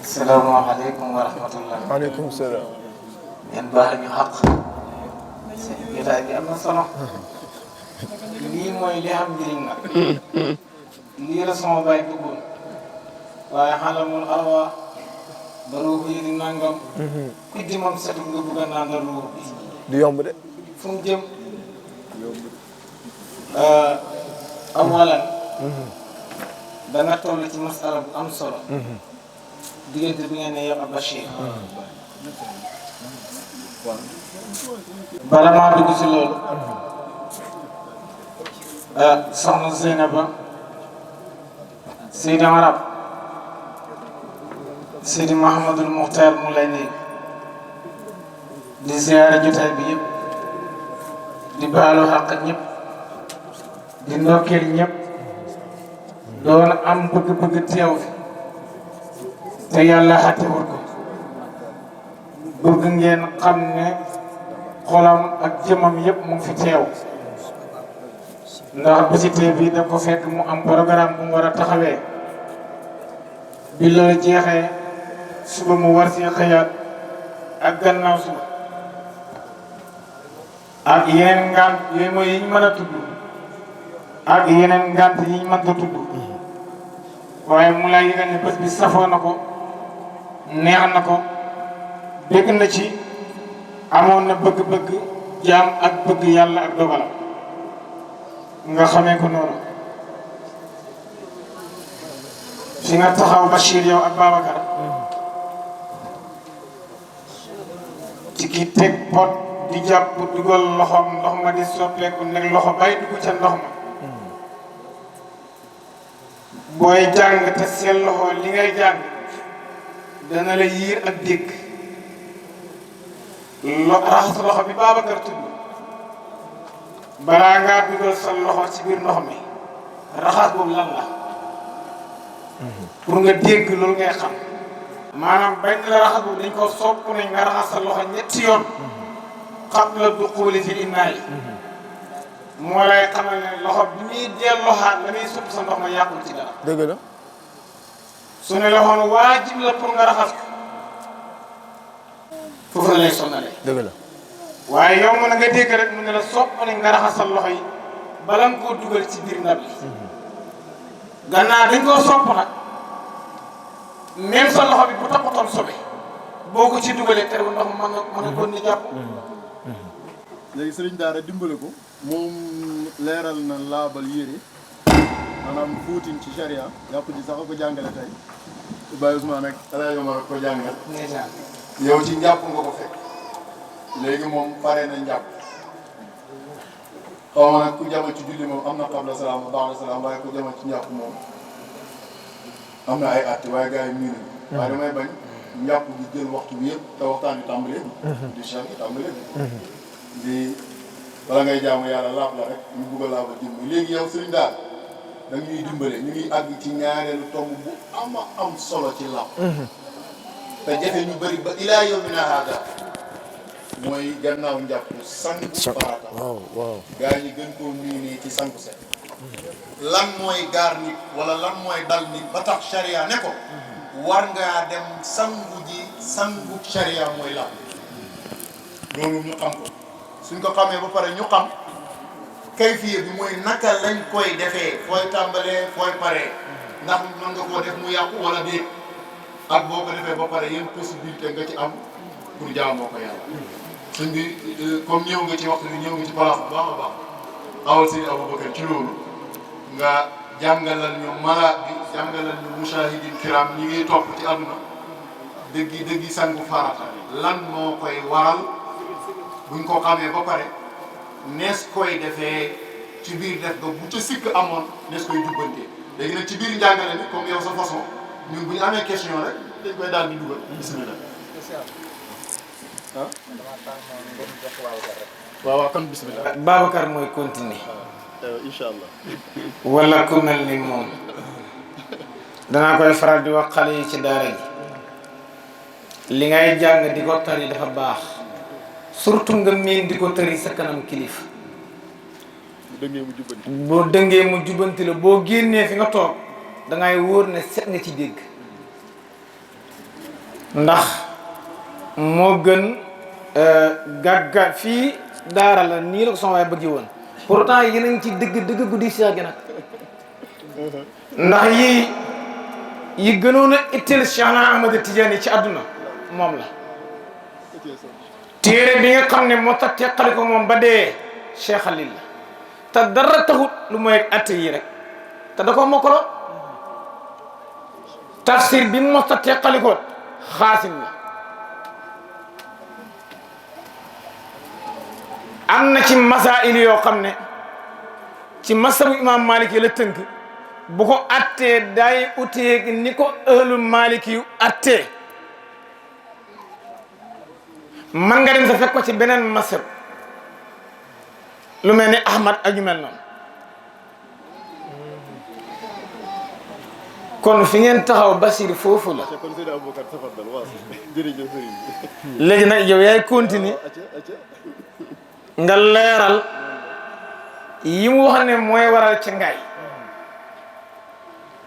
asalaamaaleykum wa rahmatullah. waaleykum salaam. yéen baax ñu xaq. seen jotaay bi am na solo. lii mooy li am njëriñ nag. lii la sama baay bëggoon. waaye xalamul arwa ba ruux yi di nangam. ku di moom setul nga bëgg a naan la ruux bi. du yomb de. fu mu jëm. awalan. da nga toll ci masala bu am solo. diggante bi ngeen ne yow ak Bachir. bala maa dugg ci loolu. soxna Zeynaba. Seydi Arab. Seydi Mahamadul Muxtaar mu lay nuyu. di ziyaara jotaay bi yëpp. di baalu xaq ñëpp. di ndokkeel ñëpp. doon am bëgg-bëgg teew fi. te yàlla xàttewul ko. bëgg ngeen xam ne xolam ak jëmam yëpp mu ngi fi teew. ndax visite bi da ko fekk mu am programme bu mu war a taxawee. bi loolu jeexee suba mu war si xëyaat ak gannaaw suba. ak yeneen ngant yooyu mooy yi ñu mën a tudd. ak yeneen ngant yi ñu mën a tudd. waaye mu lay yëgal ne bés bi safoo na ko. neex na ko dégg na ci amoon na bëgg-bëgg jaam ak bëgg yàlla ak dogalam nga xamee ko noonu fi nga taxaw Bachir yow ak Babacar ci ki teg pot di jàpp dugal loxoom ndox ma di soppeeku nekk loxo bay dugg ca ndox ma booy jàng te seen loxo li ngay jàng dana la yiir ak dégg raxas loxo bi Babacar tudd balaa ngaa dugal sa loxo ci biir ndox mi raxas boobu lan la pour nga dégg loolu ngay xam maanaam bañ la raxas boobu dañ ko sopp nañ nga raxas sa loxo ñetti yoon qabla duxuuli fi inaa yi moo lay xamal ne loxo bi muy delloxaat la muy supp sa ndox ma yàqul ci dara. dëgg la. su ne la xoon waajib la pour nga raxas ko foofu la lay sonnalee. dëgg la. waaye yow mën nga dégg rek mu ne la sopp nañ nga raxasal loxo yi bala nga koo dugal ci biir ndab li gannaaw dañ koo sopp nag même sa loxo bi bu taxutoon sobe boo ko ci dugalee terewul ndox mën nga kon ni jàpp. léegi sëriñ daara dimbale ko moom leeral na laabal yére maanaam fuutin ci charia yàpp ji sax ko jàngale tey Baye Ousmane ak Alaaji Omar ko jàngal yow ci njàpp nga ko fekk léegi moom pare na njàpp xaw ma nag ku jamal ci julli moom am na qabla salaam ba'da salaam waaye ku jamal ci njàpp moom am na ay atti waaye gars yi miinu waaye damay bañ njàpp gi jël waxtu bi yëpp te waxtaan bi tàmbalee di chang yi tàmbalee di bala ngay jaamu yàlla laab la rek ñu bugg a laabal jëmm léegi yow sëriñ daal da ñuy dimbale ñu ngi àgg ci ñaareelu tomb bu am solo ci laab te jafe ñu bëri ba ilaa yawmina haada mooy gannaaw njàpp sangu farata waaw gaa ñi gën koo nii nii ci sangu set lan mooy gaar nit wala lan mooy dal nit ba tax charia ne ko war ngaa dem sangu ji sangu charia mooy laab loolu ñu xam ko suñ ko xamee ba pare ñu xam kayfiye bi mooy naka lañ koy defee fooy tàmbalee fooy paree ndax mën nga koo def mu yàqu wala déet ak boo ko defee ba pare yan possibilité nga ci am pour jaamoo ko yàlla suñ bi comme ñëw nga ci waxtu bi ñëw nga ci place bu baax a baax awal si Aboubacar ci loolu nga jàngalal ñu malaat bi jàngalal ñu mushahidin kiram ñi ngi topp ci àdduna dëggi sangu farata lan moo koy waral buñ ko xamee ba pare nees koy defee ci biir def ga bu ca sikk amoon nees koy jubbantee léegi nag ci biir njàngale ni comme yow sa façon ñun bu ñu amee question rek dañ koy daal di dugal bismillah ah waaw kan bismillah Babacar mooy continuer. incha allah wala ku mel ni moom danaa koy faral di wax xale yi ci daara ji li ngay jàng di ko tari dafa baax surtout nga miin di ko tari sa kanam kilifa boo dëngee mu jubbanti la boo génnee fi nga toog dangay wóor ne set nga ci dégg ndax moo gën gàgga fii daara la nii la ko sama waay bëgg woon pourtant yéen a ngi ci dëgg guddi si gi nag ndax yi gënoon a itteel Cheikhna Ahmad Tidiane ci àdduna moom la téere bi nga xam ne moo tax teqali ko moom ba dee Cheikh Khalil la te dara taxut lu mooy atte yi rek te da ko mokkalo tafsir bi mu mos a teqali ko xaasim la am na ci masail yoo xam ne ci masabu imam Malik yi la tënk bu ko attee day uteeg ni ko ëhlu Malik yu attee man nga dem sa fekk ko ci beneen masab lu mel ni Ahmad ak yu mel noonu kon fi ngeen taxaw Basir foofu la léegi nag yow yaay continuer nga leeral yi mu wax ne mooy waral ci ngaay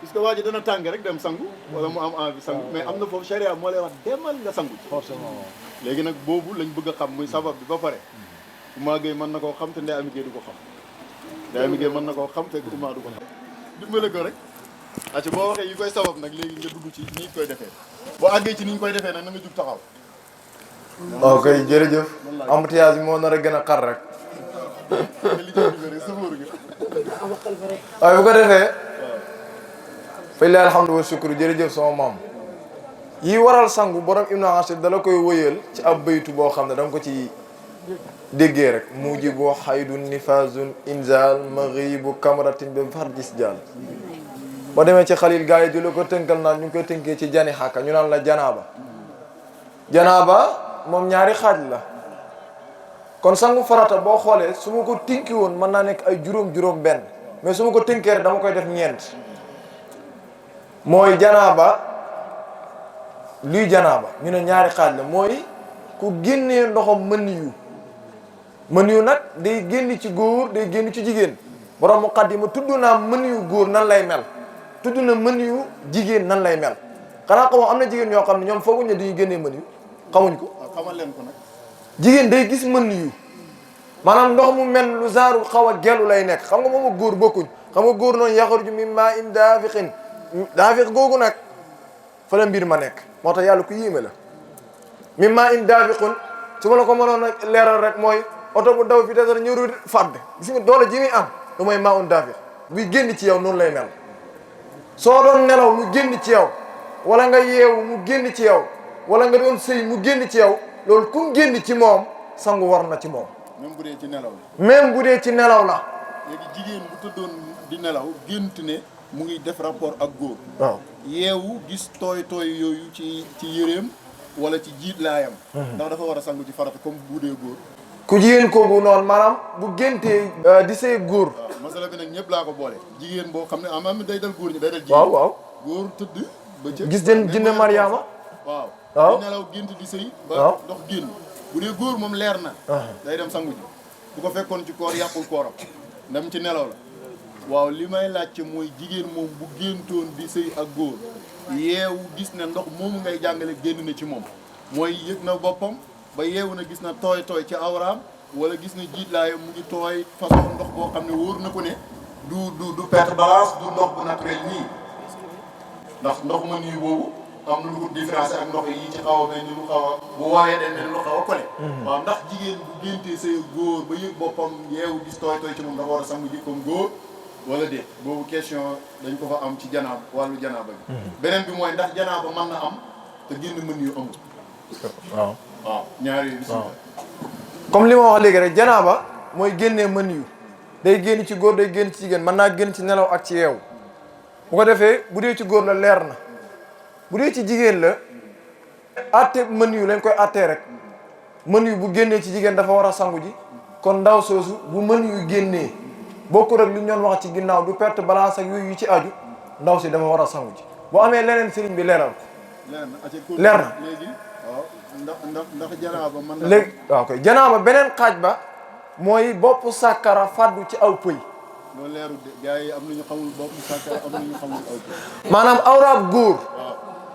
parce que waa ji dana tàng rek dem sangu wala mu am envie sangu mais am na foofu charia moo lay wax demal nga sangu forcément léegi nag boobu lañ bëgg a xam muy sabab bi ba pare Ouma Gueye mën na koo xam te Ndeye Amy Gueye du ko xam Ndeye Amy Gueye mën na koo xam te Ouma du ko xam dimbale ko rek aci boo waxee yi koy sabab nag léegi nga dugg ci ni ñu koy defee boo àggee ci ni ñu koy defee nag na nga jug taxaw ok jërëjëf embouteillage bi moo nar a gën a xar rek waaye bu ko defee fa lillahi alhamdu wa shukru jërëjëf sama maam yi waral sangu borom Ibnu Ashir dala koy wëyal ci ab baytu boo xam ne da nga ko ci déggee rek mujibu xaydun nifazun inzal maghibu kamratin bi farjis jaal boo demee ci xalil gars yi di la ko tënkal naan ñu ngi koy tënkee ci jani xàkka ñu naan la janaaba moom ñaari xaaj la kon sangu farata boo xoolee su ma ko tinki woon mën naa nekk ay juróom benn mais su ma ko tënkee rek dama koy def ñeent mooy janaaba luy janaaba ñu ne ñaari xaaj la mooy ku génnee ndoxam mën yu nag day génn ci góor day génn ci jigéen borom muqaddima tudd naa mën yu góor nan lay mel tudd na mën yu jigéen nan lay mel xanaa xamoo am na jigéen ñoo xam ne ñoom fooguñ ne dañuy génnee mën yu xamuñ ko xamal leen ko nag jigéen day gis mën yu maanaam ndox mu mel lu zaaru xaw a gelu lay nekk xam nga moom ak góor bokkuñ xam nga góor noonu yaxruju min maa'in daafiq googu nag fa la mbir ma nekk moo tax yàlla ku yéeme la min maa'in daafiqun su ma la ko mënoon a leeral rek mooy oto bu daw fi desar ñëru fàdd gis nga doole ji muy am lu mooy maa'un daafiq buy génn ci yow noonu lay mel soo doon nelaw mu génn ci yow wala nga yeewu mu génn ci yow wala nga doon sëy mu génn ci yow loolu ku mu génn ci moom sangu war na ci moom même bu dee ci nelaw la même bu dee ci nelaw la léegi jigéen bu tëddoon di nelaw gént ne mu ngi def rapport ak góor waaw yeewu gis tooy yooyu ci yëreem wala ci jiit laayam ndax dafa war a sangu ci farata comme bu dee góor ku jigéen kooku noonu maanaam bu géntee di sëy góor waaw masala bi nag ñëpp laa ko boole jigéen boo xam ne am day dal góor ñi day dal jigéen waaw góor tëdd ba ca gis den jinne Mariama waaw di nelaw gént di sëy ba ndox génn bu dee góor moom leer na day dem sangu ji bu ko fekkoon ci koor yàqul kooram ndem ci nelaw la waaw li may laajte mooy jigéen moom bu géntoon di sëy ak góor yeewu gis ne ndox moomu ngay jàngale génn na ci moom mooy yëg na boppam ba yeewu na gis na tooy ci awraam wala gis na jiitlaayam mu ngi tooy façon ndox boo xam ne wóor na ko ne du perte balance du ndox bu naturel nii ndax ndox ma nii boobu am na lu ko différencier ak ndox yi ci xaw a mel ni lu xaw a bu woowee dañ ne lu xaw a kole waaw ndax jigéen bu géntee say góor ba yëg boppam yeewu gis tooy ci moom dafa war a sangu ji comme góor wala déet boobu question dañ ko fa am ci janaab wàllu janaaba bi beneen bi mooy ndax janaaba mën na am te génn mën yu amul waaw ñaari yooyu bismillah comme li ma wax léegi rek janaaba mooy génnee mën yu day génn ci góor day génn ci jigéen mën naa génn ci nelaw ak ci yeewu bu ko defee bu dee ci góor la leer na bu dee ci jigéen la atte mën yu lañ koy attee rek mën yu bu génnee ci jigéen dafa war a sangu ji kon ndaw soosu bu mën yu génnee bokku rek li ñu doon wax ci ginnaaw du perte balance ak yooyu yu ci aju ndaw si dama war a sangu ji boo amee leneen sëriñ bi leeral ko leer na léegi waaw ndax janaaba mën na léegi waaw koy janaaba beneen xaaj ba mooy bopp sàkkara fàddu ci aw pëy loolu leerul de gars yi am nañu xamul bopp sàkkara am nañu xamul aw pëy maanaam awraab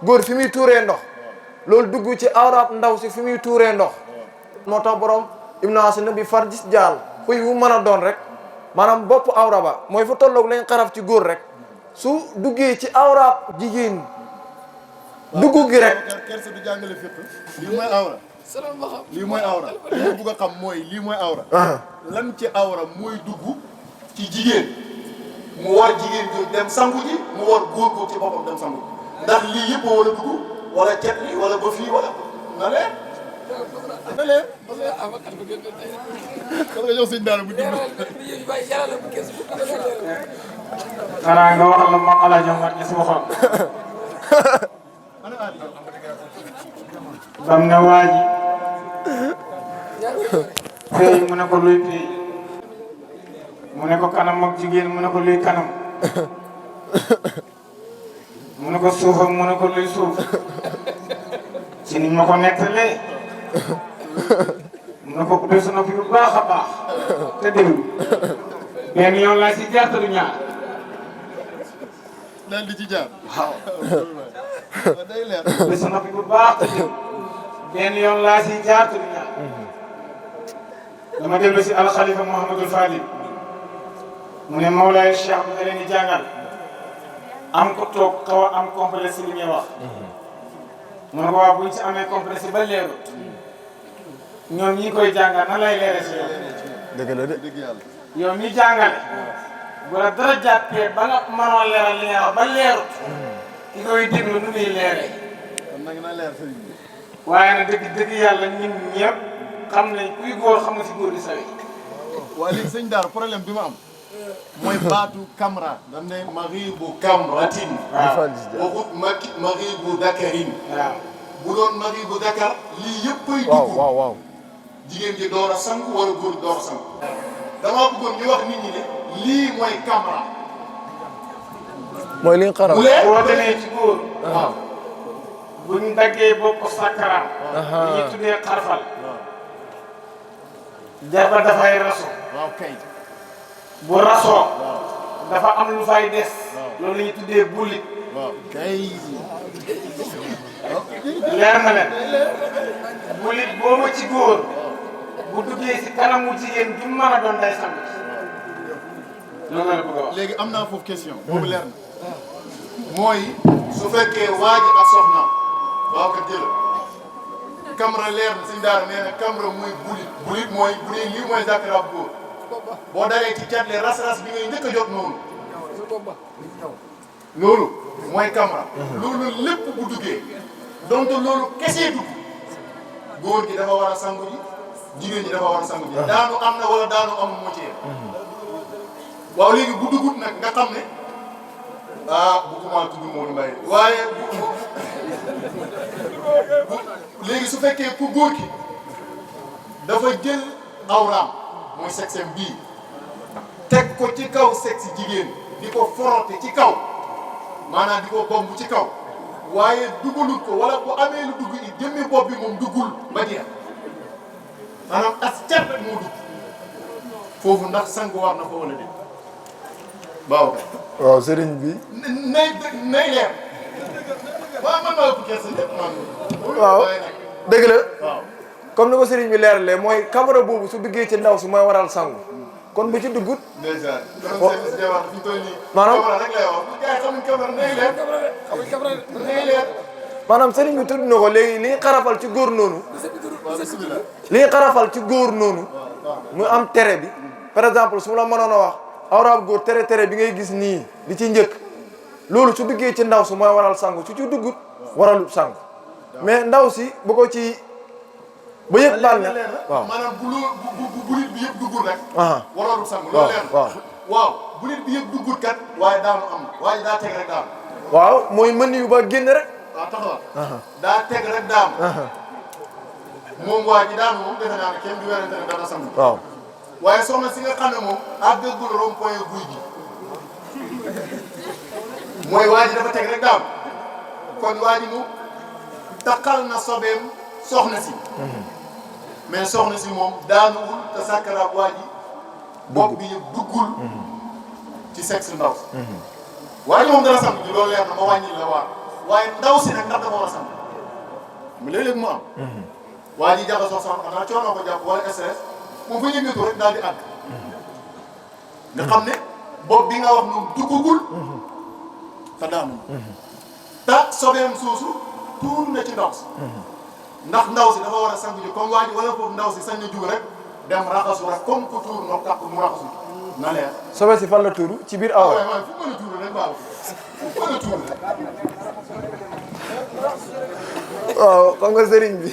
góor fi muy tuuree ndox loolu dugg ci awraab ndaw si fi muy tuuree ndox moo tax borom ibnu asina bi far gis jaal puy wu mën a doon rek maanaam bopp awra ba mooy fa tolloog lañ xaraf ci góor rek su duggee ci awraab jigéen dugg gi rek kersa du jàngale fiq lii mooy awra lii mooy awra li nga bugg a xam mooy lii mooy awra lan ci awra mooy dugg ci jigéen mu war jigéen ji dem sangu ji mu war góor góor ci boppam dem sangu ji ndax lii yëpp wala dugg wala cet li wala ba fii wala na leer na leer kon nga jox sëñ daara mu dimbali xanaa nga wax la moom Alaaji Omar Ñas waxoon bam ne waa ji pay mu ne ko luy pay mu ne ko kanam ak jigéen mu ne ko luy kanam mu ne ko suufam mu ne ko luy suuf ci niñ ma ko nettalee mu ne ko ubbee sa noppi bu baax a baax te déglu benn yoon laa si jaar te du ñaar daal di ci jaar waaw day leer ubbee sa noppi bu baax te déglu benn yoon laa si jaar te du ñaar dama dellu si alxalifa Mouhamadul Fadil mu ne Mawlaay Cheikh bi da leen di jàngal am ko toog xaw a am complexe si li ngay wax mu ne ko waa buñ ci amee complexe ba leerut ñoom ñi koy jàngal nan lay leere si yow dëgg la de dëgg yàlla yow mi jàngale bu la dara jàppee ba nga mënoo leeral li nga wax ba leerut ki koy déglu nu muy leeree kon nag na leer sëriñ bi waaye nag dëgg yàlla ñun ñëpp xam nañ kuy góor xam nga si góor di sawe waaye léegi sëñ Daara problème bi ma am mooy baatu kamra dañ ne maribu kamratin waxut maribu dakarin waaw bu doon maribu dakar lii yëppay waaw dugg waaw waaw jigéen ji door a sangu wala góor door a sangu damaa bëggoon ñu wax nit ñi ne lii mooy kamra mooy li nga xaram mu leer boo demee ci góor buñ daggee bopp sàkkaraam li ñuy tuddee xarfal jarba dafay rasu waaw kay bu rasoo dafa am lu fay des loolu la ñuy tuddee bulit waaw kay leer na leen bulit boobu ci góor bu duggee si kanamu jigéen ju mën a doon day sangu loolu la bëgg a wax léegi am naa foofu question boobu leer na mooy su fekkee waa ji ak soxna waaw kat jël kamra leer na sëñ Daara nee na kamra mooy bulit mooy bu dee lii mooy zakaraab góor boo dalee ci catle ras-ras bi ngay njëkk a jot noonu loolu mooy kamra loolu lépp bu duggee donc loolu kesee dugg góor gi dafa war a sangu ji jigéen ñi dafa war a sangu ji daanu am na wala daanu amul moo ci yem waaw léegi bu duggut nag nga xam ne ah bu commencé tudd Modou Mbaye waaye léegi su fekkee ku góor ki dafa jël awraam mooy sexem bii teg ko ci kaw sexe jigéen di ko forote ci kaw maanaam di ko bomb ci kaw waaye dugalut ko wala bu amee lu dugg it jëmmi bopp bi moom duggul ba jeex maanaam as cat rek moo dugg foofu ndax sang war na ko wala déet waaw kay waaw sëriñ bi nay leer waaw man maa ëpp kersa lépp man waaw dëgg la waaw comme ni ko sëriñ bi leeralee mooy kamara boobu su duggee ci ndaw si mooy waral sangu kon bu ci duggut déjà doon seen si jabar fi ñu toll nii maanaam kamara rek lay wax gars yi xamuñ kamara nay leer nay leer maanaam sëriñ bi tudd na ko léegi li ñu xarafal ci góor noonu waaw bismillah li ñu xarafal ci góor noonu mu am tere bi par exemple su ma la mënoon a wax awraab góor tere bi ngay gis nii di ci njëkk loolu su duggee ci ndaw si mooy waral sangu su ci duggut waralu sangu mais ndaw si bu ko ci ba yëg bànneex waaw maanaam bu bulit bi yëpp duggul rek waralul sang waaw loolu leer waaw waaw bulit bi yëpp duggul kat waaye daanu am na waaye daa teg rek daanu waaw mooy mën yu ba génn rek waaw taxawal daa teg rek daanu moom waa ji daanu moom defe naa ne kenn du werante ne dana sang waaw waaye soxna si nga xam ne moom àggagul rond point guy gi mooy waa ji dafa teg rek daanu kon waa ji moom taxal na sobeem soxna si mais soxna si moom daanuwul te sàkkaraab waa ji bopp bi yëpp duggul ci sexe ndaw si waa ji moom dana sant ji loolu leer na ma wàññi la waa waaye ndaw si nag ndax dafa war a sant mais léeg-léeg mu am waa ji jaxasoo sax xanaa coono ko jàpp wala stress moom fa yëngatu rek daal di àgg nga xam ne bopp bi nga wax noonu duggagul te daanu te sobeem suusu tuur na ci ndaw si ndax ndaw si dafa war a sangu ji comme waa ji wala foofu ndaw si sañ na jug rek dem raxasu rek comme ku tuur ndox takk mu raxasu na leer sobe si fan la tuuru ci biir awa. waaye man fu mën a tuur rek baaxul fu mën a tuur rek waaw xam nga sëriñ bi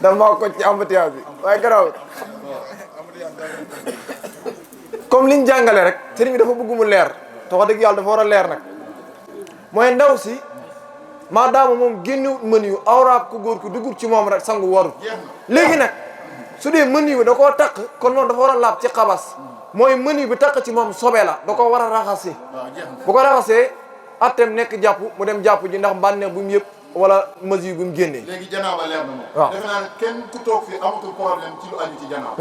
dama ko ci embouteillage bi waaye garaaw comme liñ jàngale rek sëriñ bi dafa bëgg mu leer te wax dëgg yàlla dafa war a leer nag mooy ndaw si maadaama moom génnewut mën yu awraab ku góor ku dugub ci moom rek sangu warul léegi nag su dee mën yu bi da koo takk kon moom dafa war a laab ci xabas mooy mën yu bi takk ci moom sobe la da ko war a raxasi bu ko raxasee attem nekk jàpp mu dem jàpp ji ndax bànneex bu mu yëpp wala mesure bu mu génnee. léegi janaaba leer na moom. waaw defe naa ne kenn ku toog fii amatul problème ci lu aju ci janaaba.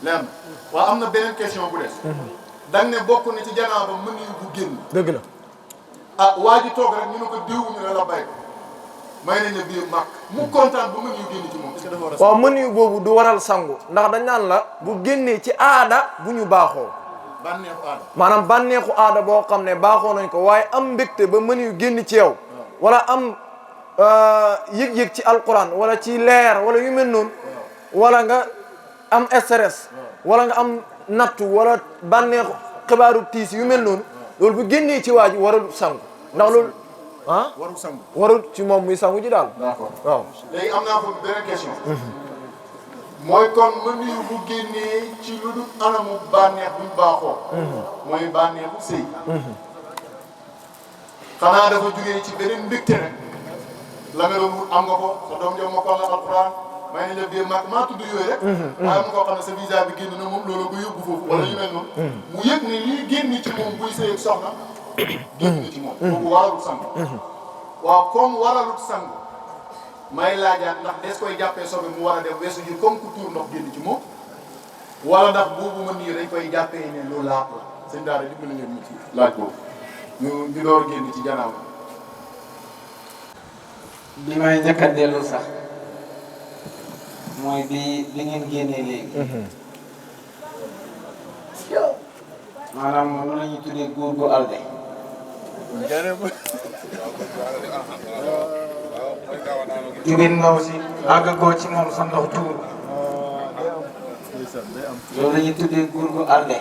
leer na waaw am na beneen question bu des. dañ ne bokk na ci janaaba mën yu bu génn. dëgg la. ah waa ji toog rek ñu ne ko diw ñu ne la bay ko may nañ la biir màkk mu kontaan ba mën yu génn ci moom est-ce que dafa war a. waaw mën yu boobu du waral sangu ndax dañ naan la bu génnee ci aada bu ñu baaxoo. bànneexu aada. maanaam bànneexu aada boo xam ne baaxoo nañ ko waaye am mbégte ba mën yu génn ci yow. wala am yëg-yëg ci alquran wala ci leer wala yu mel noonu. wala nga am stress. wala nga am nattu wala bànneexu xibaaru tiis yu mel noonu. loolu bu génnee ci waa ji warul sangu ndax loolu ah. warul sangu. warul ci moom muy sangu ji daal. d'accord waaw. léegi am naa foofu beneen question. mooy kon mën yu bu génnee ci lu dul anamu bànneex bu ñu baaxoo. mooy bànneexu sëy. xanaa dafa jugee ci beneen mbégte rek la nga doon wut am nga ko sa doom jom mokkal na alxuraan may nañ la biir mag maa tudd yooyu rek. waaye am na koo xam ne sa visa bi génn na moom loolu ko yóbbu foofu. wala yu mel noonu. mu yëg ne lii génn ci moom buy sëy ak soxna génn ci moom. kooku waralul sang. waaw comme waralul sang may laajaat ndax des koy jàppee sobe mu war a def weesu ji comme ku tuur ndox génn ci moom wala ndax boobu mën nii dañ koy jàppee ne loolu laap la sëñ daara dimbali leen ñu ci laaj boobu ñu door génn ci janaaw. bi may njëkk a dellu sax mooy bi ngeen génnee léegi. maanaam moom la ñuy tuddee góor gu alde. jugee ndaw si àggagoo ci moom sa ndox tuur. loolu la ñuy tuddee góor gu alde.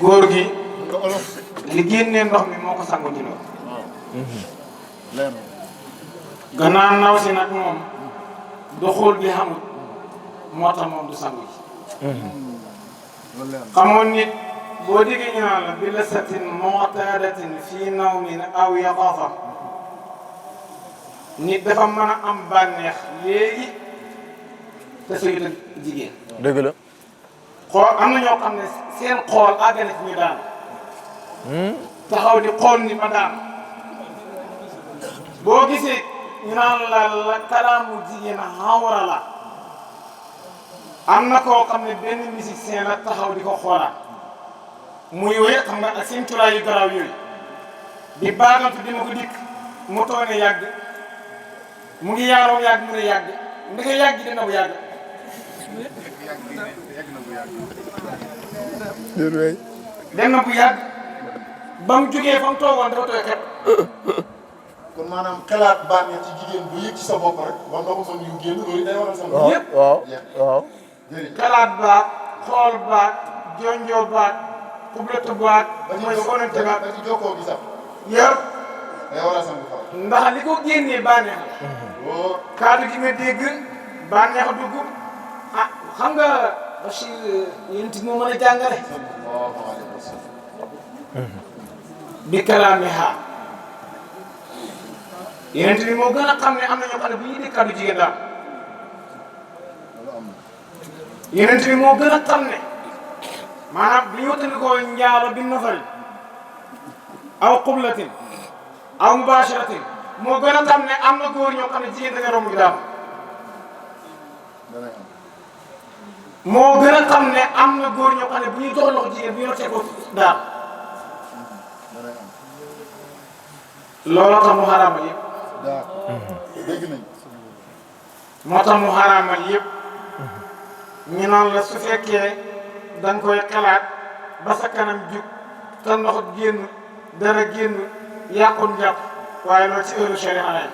góor gi li génnee ndox mi moo ko sangu ci loolu. gannaaw ndaw si nag moom doxul bi xamul moo tax moom du sangu ji. xamoon nit boo déggee ñu naan la bi lasatin mu'tadatin fii nawmin aw yaqafa nit dafa mën a am bànneex léegi te sëyut ak jigéen. dëgg la. xool am na ñoo xam ne seen xool àgg na ci ñu daan. taxaw di xool ni ma daan. boo gisee ñu naan la kalaamu jigéen xawra la am na koo xam ne benn musicien la taxaw di ko xoolaat muy wéy xam nga ak seen curaay yu garaaw yooyu di baagantu dina ko dikk mu toone yàgg mu ngi yaaroo yàgg mu ne yàgg ndeke yàgg dina bu yàgg. dem na bu yàgg ba mu jógee fa mu toogoon dafa tooy xet. kon maanaam xalaat bànneex ci jigéen bu yëg ci sa bopp rek war nga ko mën yu génn loolu day waral sa bopp. yëpp waaw. xalaat baat xool baat jonjoo baat xublatu baat. mooy konante baat ba ci jokkoo gi sax. yëpp. day waral sa bopp. ndax li ko génnee bànneex la. wóor. kaddu gi nga dégg bànneex a dugg ah xam nga Bachir yéen it moo mën a jàngale. bi kalaami xaar. yeneen bi moo gën a xam ne am na ñoo xam ne bu ñuy dégg kàddu jigéen daal yeneen bi moo gën a xam ne maanaam bu ñu waxtaanee njaalo bi nafari aw qublatin aw mubasharatin moo gën a xam ne am na góor ñoo xam ne jigéen dañu romb gi daal moo gën a xam ne am na góor ñoo xam ne bu ñuy jox loxo jigéen bu ñu rotee ko daal looloo tax mu xaraamal yëpp. daa dégg nañ. moo tax mu xaraamal yëpp. ñu naan la su fekkee da nga koy xalaat ba sa kanam jug te ndox génn dara génn yàqun jàpp waaye loolu ci heure sharia lay.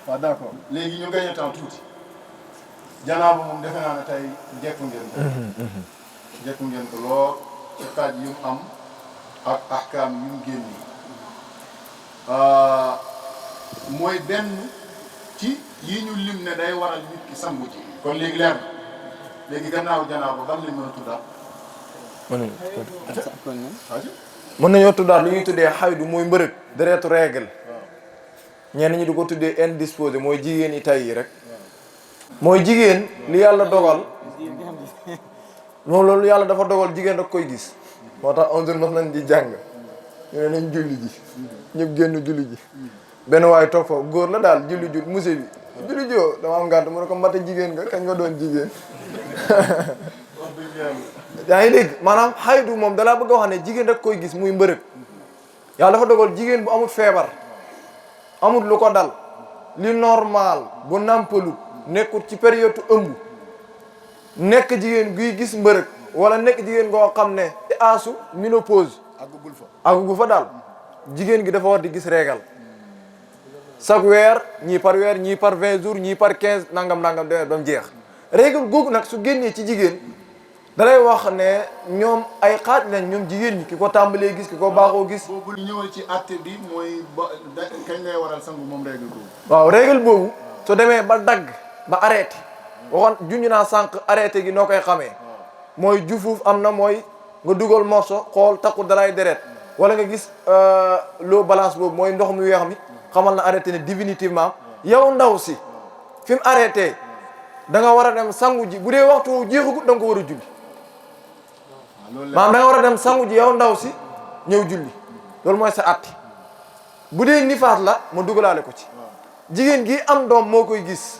waaw d'accord léegi ñu gañe temps tuuti janaaba moom defe naa ne tey jekku ngeen ko. jekku ngeen ko lool ci xaaj yu mu am ak ahkaam yu mu génni mooy benn ci yi ñu lim ne day waral nit ki sangu ci kon léegi leer na léegi gannaaw janaaba ban lañ mën a tuddaat. mën nañoo tuddaat li ñuy tuddee xaydu mooy mbërëg deretu règle ñenn ñi di ko tuddee indisposé mooy jigéen yi tay yi rek mooy jigéen li yàlla dogal moom loolu yàlla dafa dogal jigéen rek koy gis moo tax on mas nañ di jàng ñu ne nañ julli ji ñëpp génn julli ji benn waaye toog foofu góor la daal julli jul musée bi julli joo dama am ngànt mu ne ko mata jigéen nga kañ nga doon jigéen yaa ngi dégg maanaam xaydu moom dalaa bëgg a wax ne jigéen rek koy gis muy mbërëg yàlla dafa dogal jigéen bu amul feebar amul lu ko dal li normal bu nàmpalut nekkul ci période ëmb nekk jigéen guy gis mbërëg wala nekk jigéen goo xam ne ci aasu ménopause àggu fa daal jigéen gi dafa war di gis régal chaque weer ñii par weer ñii par 20 jours ñii par 15 nangam demee ba mu jeex régal googu nag su génnee ci jigéen dalay wax ne ñoom ay xaaj lañ ñoom jigéen ñi ki ko tàmbalee gis ki ko baaxoo gis. boobu ñëwal ci àtte bi mooy ba kañ lay waral sangu moom régal boobu. waaw régal boobu su demee ba dagg ba arrêté waxoon junj naa sànq arrêté gi noo koy xamee mooy jufuuf am na mooy nga dugal morso xool takku dalay deret wala nga gis l'eau balance boobu mooy ndox mu weex mi xamal na arrêté ne définitivement yow ndaw si fi mu arrêté da nga war a dem sangu ji bu dee waxtu woowu jeexagut da nga ko war a julli. maanaam da nga war a dem sangu ji yow ndaw si ñëw julli loolu mooy sa atti bu dee nifaas la ma dugalaale ko ci jigéen gi am doom moo koy gis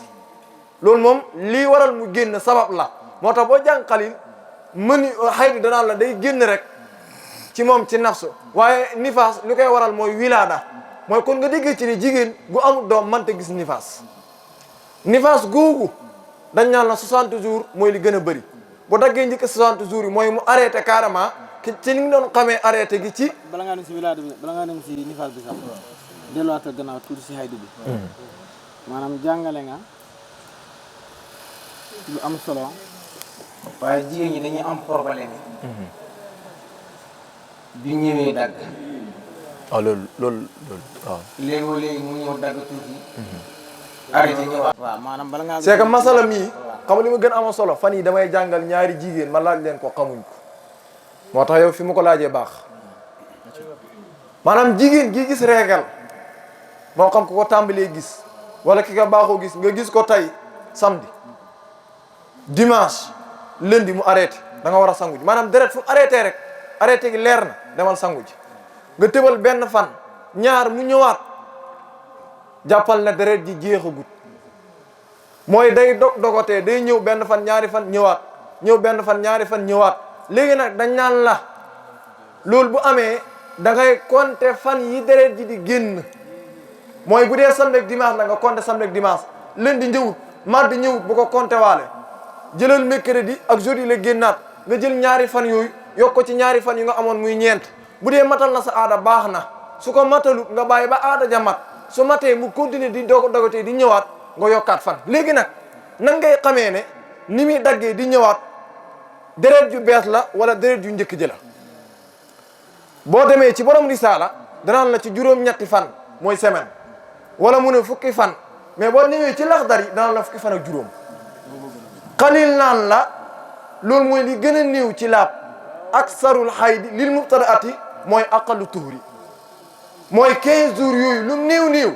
loolu moom lii waral mu génn sabab la moo tax boo jàng xalil mëni xaydu danaan la day génn rek ci moom ci nafsu waaye nifaas li koy waral mooy wilaada mooy kon nga déggee ci ni jigéen gu amul doom mënta gis nifaas googu dañ naan la 60 jours mooy li gën a bëri bu daggee njëkk 60 jours yi mooy mu arrêté carrément ci ni nga doon xamee arrêté gi ci. bala ngaa dem si wilaada bi bala ngaa dem si nifaas bi sax delluwaatal gannaaw tuuti si xaydu bi. maanaam jàngale nga lu am solo. waaye jigéen ñi dañuy am problème bi ñëwee dagg. waaw loolu waaw. léegi mu ñëw dagg tuuti. arrêté ñëwaat. waaw maanaam bala ngaa. c'est que masala mii xam li ma gën a amoon solo fan yi damay jàngal ñaari jigéen ma laaj leen ko xamuñ ko moo tax yow fi ma ko laajee baax maanaam jigéen gi gis régal moo xam ko tàmbalee gis wala ki nga baaxoo gis nga gis ko tey samedi dimanche lundi mu arrêté da nga war a sangu ji maanaam deret fu arrêté rek arrêté gi leer na demal sangu ji nga tëbal benn fan ñaar mu ñëwaat jàppal na deret ji jeexagut mooy day dogotee day ñëw benn fan ñaari fan ñëwaat ñëw benn fan ñaari fan ñëwaat léegi nag dañ naan la loolu bu amee da ngay compter fan yi deret ji di génn mooy bu dee samedi ak dimanche la nga compter samedi ak dimanche lundi ñëwut mardi ñëwut bu ko compter waale jëlal mercredi ak jeudi la génnaat nga jël ñaari fan yooyu yokk ko ci ñaari fan yu nga amoon muy ñeent bu dee matal na sa aada baax na su ko matalut nga bàyyi ba aada ja mat su matee mu continuer di dogotee di ñëwaat nga yokkaat fan léegi nag nan ngay xamee ne ni muy daggee di ñëwaat deret ju bees la wala deret ju njëkk ji la boo demee ci borom risaala danaan la ci juróom-ñetti fan mooy semaine wala mu ne fukki fan mais boo ñëwee ci laxdar yi danaan la fukki fan ak juróom xalil naan la loolu mooy li gën a néew ci laab aksarul xaydi lil mubtadaati mooy aqallu tuhri mooy 15 jours yooyu lu néew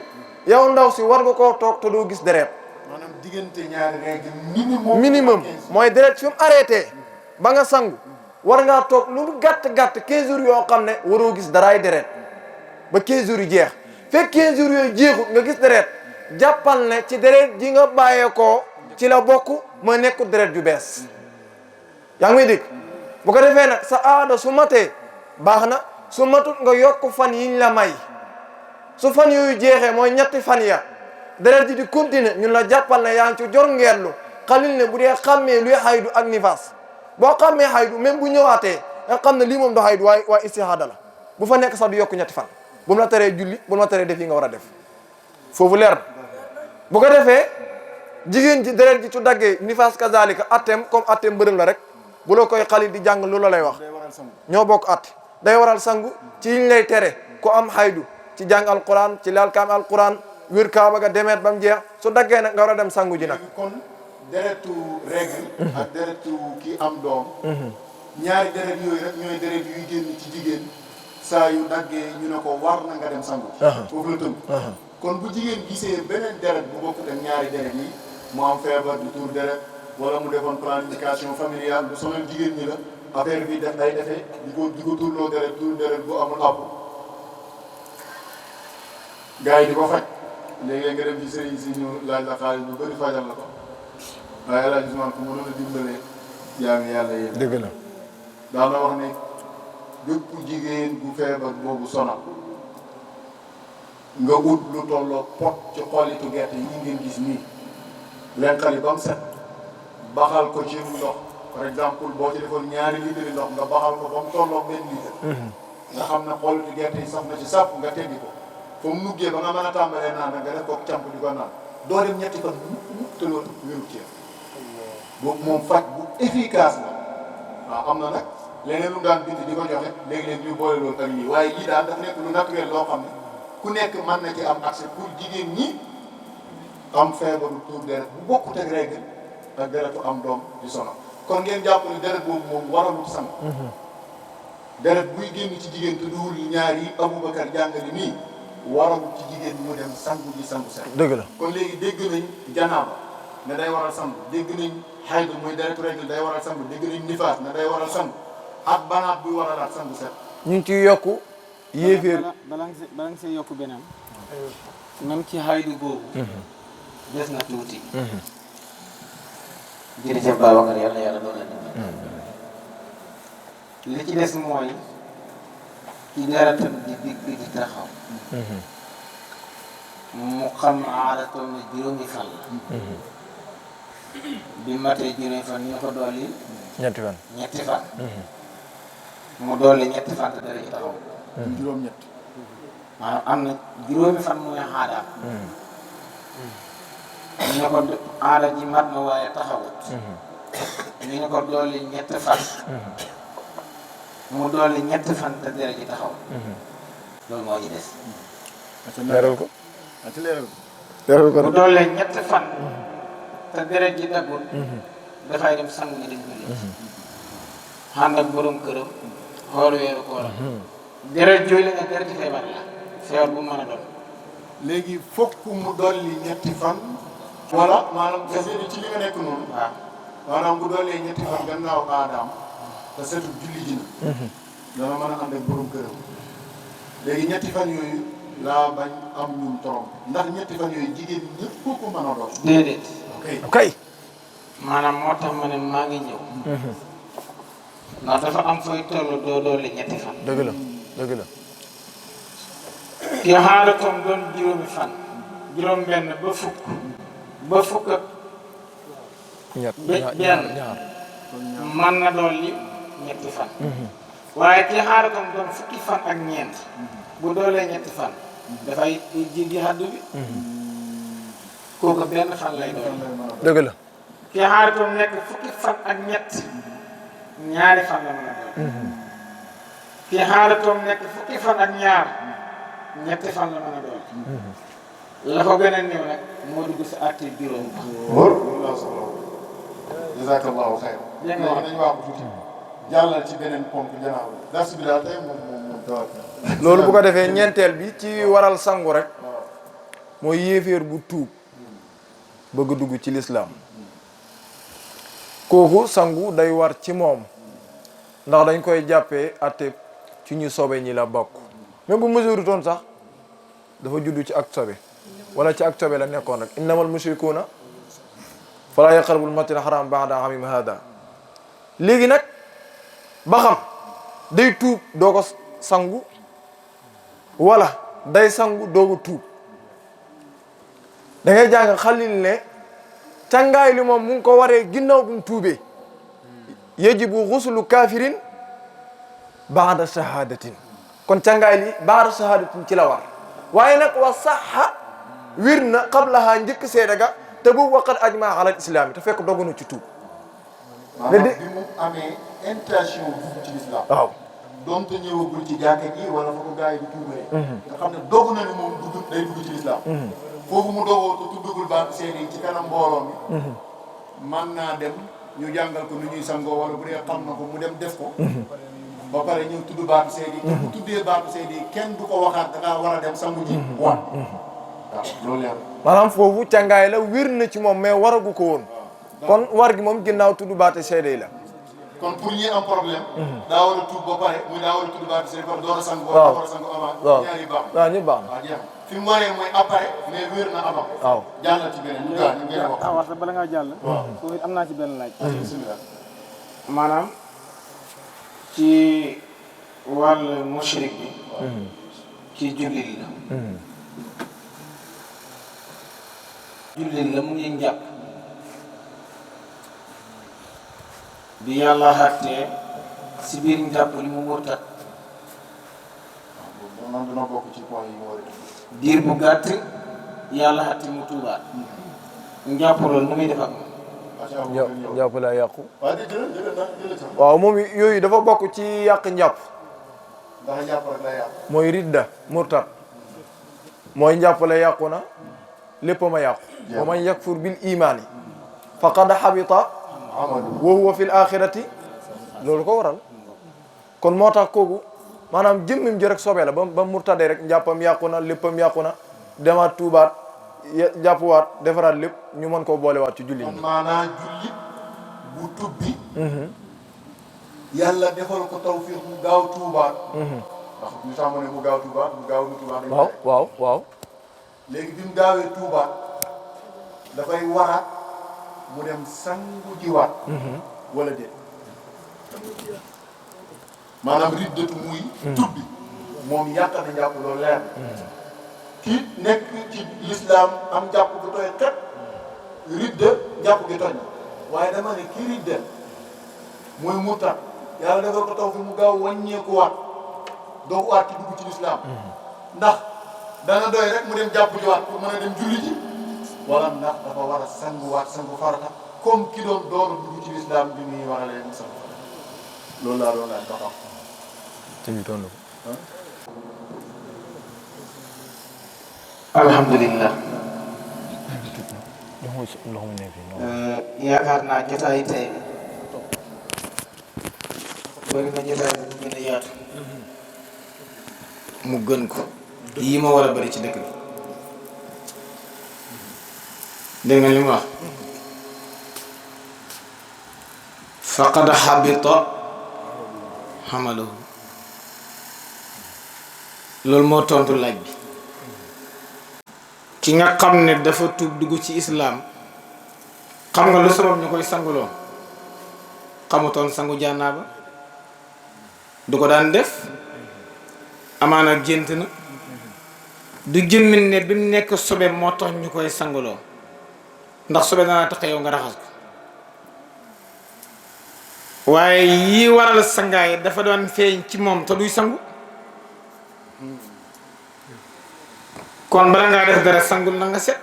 yow ndaw si war nga koo toog te doo gis deret maanaam diggante ñaari règle minimum mooy deret fi mu arrêté ba nga sangu war ngaa toog lu mu gàtt 15 jours yoo xam ne waroo gis daraay deret ba 15 jours yu jeex fekk 15 jours yooyu jeexut nga gis deret jàppal ne ci deret ji nga bàyyeekoo ci la bokk ma nekk deret ju bees yaa ngi may dégg bu ko defee nag sa aada su matee baax na su matut nga yokk fan yiñ la may su fan yooyu jeexee mooy ñetti fan ya deret ji di continuer ñun la jàppal ne yaa ngi ci jor ngeerlu xalil ne bu dee xàmmee luy xaydu ak nifaas boo xàmmee xaydu même bu ñëwaatee nga xam ne lii moom du xaydu waaye istihada la bu fa nekk sax du yokk ñetti fan bu mu la teree julli bu mu la teree def yi nga war a def foofu leer na bu ko defee jigéen ji deret ji su daggee nifaas kazalika atteem comme atteem mbërëm la rek bu la koy xalil di jàng loolu lay wax ñoo bokk atte day waral sangu ci yiñ lay tere ku am xaydu ci jàng alquran ci laal kaam alquran wér kaaba ga demeet ba mu jeex su daggee nag nga war a dem sangu ji nag kon deretu règle ak deretu ki am doom ñaari deret yooyu rek ñooy deret yuy génn ci jigéen saa yu daggee ñu ne ko war na nga dem sangu foofu la tënk kon bu jigéen gisee beneen deret bu bokkut ak ñaari deret yi mu am feebar du tuur deret wala mu defoon planification familiale bu sonal jigéen ñi la affaire bi def day defee di ko tuurloo deret tuur deret bu amul àpp gars yi di ko faj léegi nga dem ci sëriñ si ñu laaj la xaalis bu bëri fajal la ko waaye El Hadj Ousmane ku mënoon a dimbalee jaami yàlla yéen. dëgg la daan na wax ne bépp jigéen bu feebar boobu sonal nga ut lu tolloo pot ci xollitu gerte yi ngeen gis nii lenqali ba mu set baxal ko ci ndox par exemple boo ci defoon ñaari litre ndox nga baxal ko ba mu tolloo benn litre. nga xam ne xollitu gerte yi sax na ci sàpp nga teggi ko. fa mu nuggee ba nga mën a tàmbalee naan nga def ko camp di ko naan doo dem ñetti fan te loolu wéru ci boobu moom faj bu efficace la waaw am na nag leneen lu daan bind di ko joxe léegi-léegi ñu boole loolu ak lii waaye lii daal dafa nekk lu naturel loo xam ne ku nekk mën na ci am accès pour jigéen ñi am feebaru tuur deret bu bokkut ak règle ak deretu am doom di sonal kon ngeen jàpp ne deret boobu moom waralut sang deret buy génn ci jigéen te duwul ñaar yi Aboubacar jàngale nii waral ci jigéen mu dem sangu ji sangu set. dëgg la kon léegi dégg nañ janaaba ne day waral sangu dégg nañ xaydu muy deretu règle day waral sangu dégg nañ nifaas ne day waral sangu ak banaat buy waralaat sangu set. ñu ngi ciy yokku yéeféer bala nga see yokku beneen même ci xaydu boobu des na tuuti jërëjëf Babacar yàlla yàlla doon li ci des mooy ci deretam di digg di taxaw mu xam aadatoon na juróomi fan la bi matee juróomi fan ñu ko dolli ñetti fan mu dolli ñetti fan te dara ci taxaw juróom-ñett maanaam am na juróomi fan mooy aadaam ñu ne ko aada ji mat na waaye taxawut ñu ne ko dolli ñetti fan mu dolli ñetti fan te dara ci taxaw loolu moo ci des leeral ko mu doolee ñetti fan te deret ji daggul dafay dem sangu ji dañ ko lijji ànd ak borom këram xool weeru kooram deret jooy la nga deret ji feebar la feebar bu mën a doon léegi fokk mu dolli ñetti fan. wala maanaam nga seetlu ci li nga nekk noonu. waaw maanaam bu doolee ñetti fan gannaaw aadaam te seetu julli ji na. dana mën a ànd ak borom këram. léegi ñetti fan yooyu laa bañ am ñun torom ndax ñetti fan yooyu jigéen ñëpp ko mën a doon. déedéet ok maanaam moo tax ma ne maa ngi ñëw ndax dafa am fooy toll doo doole ñetti fan dëgg la dëgg la ki xaaratoom doon juróomi fan juróom benn ba fukk ak benn man na dolli ñetti fan waaye ki xaaratoom doon fukki fan ak ñeent bu doolee ñetti fan dafay jéggi xaddu bi kooku benn fan lay doon dëgg la ki xaaratoom nekk fukki fan ak ñett ñaari fan la mën a doon ki xaaratoom nekk fukki fan ak ñaar ñetti fan la mën a doon la ko gën a néew nag moo dugg si àtte juróom ba loolu laa soxla woon. jazakallahu xayr. dégg nga wax dañu wax tuuti jàllal ci beneen ponk janaaw bi. dars bi daal tey moom tawaat. loolu bu ko defee ñeenteel bi ci waral sangu rek mooy yéeféer bu tuub bëgg dugg ci lislaam kooku sangu day war ci moom ndax dañ koy jàppee atte ci ñu sobe ñi la bokk même bu mesure toon sax dafa judd ci ak sobe wala ci ak sobe la nekkoon rek innamal mushrikuuna fala yaqrabul masjidal haram ba'da aamihim hada léegi nag ba xam day tuub doo ko sangu wala day sangu doogu tuub da ngay jàng Xalil ne càngaay li moom mu ngi ko waree ginnaaw bu mu tuubee yajibu xuslu kafirin baada shahadatin kon càngaay li baada shahadatin ci la war waaye nag wa saxa wir na qablaha njëkk seede ga te bu waqat ajma ala islam te fekk dogu na ci tuub maanaam bi mu amee intention dugg ci l'islam waaw donte ñëwagul ci jàkka ji wala fa ko gars yi di tuubalee nga xam ne dogu na ne moom day dugg ci l'islam foofu mu dogoo te tuddagul baatu seede yi ci kanam mbooloo mi man naa dem ñu jàngal ko nu ñuy sangoo wala bu dee xam na ko mu dem def ko ba pare ñëw tudd baatu seede yi te bu tuddee baatu seede yi kenn du ko waxaat da ngaa war a dem sangu ji wan waaw loolu leer maanaam foofu càngaay la wir na ci moom mais waragu ko woon kon war gi moom ginnaaw tudd baatu seede yi la kon pour ñi am problème daa war a tuub ba pare muy daa war a tudd baatu seede ba door a sangu waaw wala door a sangu avant waaw ñaari baax waaw ñu baax na waaw jeex fi mu waree mooy après mais wér na avant waaw jàllal ci beneen ñu gaa ñu ngeen wax wax bala ngaa jàll foofu it am naa ci benn laaj bismillah maanaam ci wàll mushrik bi ci jullit la jullit la mu ngi njàpp bi yàlla xàttee si biir njàpp li mu murtat man dina bokk ci point yi mu war a def diir bu gàtt yàlla xàtte mu tuubaat njàpp loolu nu muy def ak moom njàpp la yàqu waaw di jëlal sax waaw moom yooyu dafa bokk ci yàq njàpp ndax jàpp rek la yàq mooy ridda murtad mooy njàpp la yàqu na lépp ma yàqu wa man yakfur bil imani faqad habita wa huwa fil axirati loolu ko waral kon moo tax kooku maanaam jëmmim ji rek sobe la ba murtadee rek njàppam yàqu na léppam yàqu na demaat tuubaat jàppuwaat defaraat lépp ñu mën koo boolewaat ci jullit ñi maanaa jullit bu tubbi yàlla defal ko tawfiq mu gaaw tuubaat ndax ñu tax ma ne mu gaaw tuubaat mu gaaw mu tuubaat dañ waaw waaw waaw léegi bi mu gaawee tuubaat dafay waraat mu dem sangu jiwaat wala déet maanaam riddatu muy tubbi moom yàq na njàpp loolu leer kii nekk ci l'islam am njàpp bu tooy xet ridda njàpp gi toj waaye dama ne kii ridda mooy murtad yàlla defal ko taw fi mu gaaw wàññeeku waat doo ko waat ci dugg ci l'islam ndax dana doy rek mu dem jàpp jiwaat pour mën a dem julli ji wala ndax dafa war a sanguwaat sangu farata comme ki doon door a dugg ci l'islam bi muy war a leen sangu farata loolu laa doon laaj ba xam alhamdulillah yaakaar naa jotaay tey bi bëri na jotaay bi mu gën a yaatu mu gën ko yii ma war a bëri ci dëkk bi dégg nga li mu wax faqad habita hamaluhu loolu moo tontu laaj bi ki nga xam ne dafa tuub dugg ci islaam xam nga lu sabab ñu koy sanguloo xamutoon sangu jànnaaba du ko daan def amaana gént na du jëmmin ne bi mu nekk sobe moo tax ñu koy sanguloo ndax sobe danaa tax yow nga raxas ko waaye yi waral sangaay dafa doon feeñ ci moom te duy sangu kon bala ngaa def dara sangul na nga set